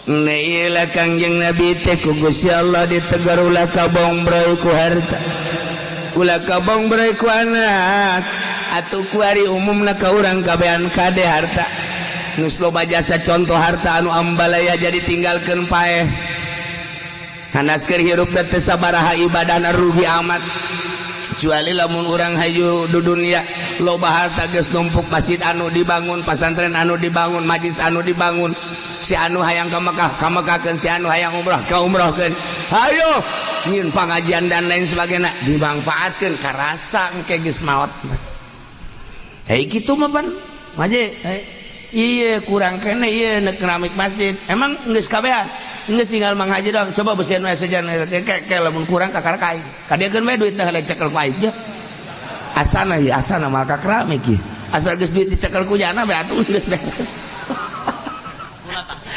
Nailah Kangjeng Nabi teh ku Gusti Allah ditegur, ulah kabongbroy ku harta, ulah kabongbroy ku anak. Atuh kuari umumna ka urang kabehan kade harta. Geus loba jasa contoh harta anu ambalaya jadi tinggalkeun paeh. Hanas keur hirup teh teu sabaraha ibadahna, rugi amat. Kecuali lamun urang hayu di dunia loba harta, geus numpuk, masjid anu dibangun, pasantren anu dibangun, majlis anu dibangun, si anu hayang ka Mekah ka Mekahkeun, si anu hayang umrah ka umrohkeun, hayo nyieun pangajian dan lain sebagainya, dimanfaatkeun, karasa engke geus maot. Hei, kitu mah pan maje. Iya, kurang kene ieu nek keramik masjid. Emang geus kabehan? Geus, tinggal Mang Haji doang. Coba besian we sejan ke lamun kurang kakara ka aing. Kadiakeun we duitna heula, cekel ku aing. Asana ieu, asana mah ka keramik ieu. Asal geus duit dicekel ku jana be atuh geus beres.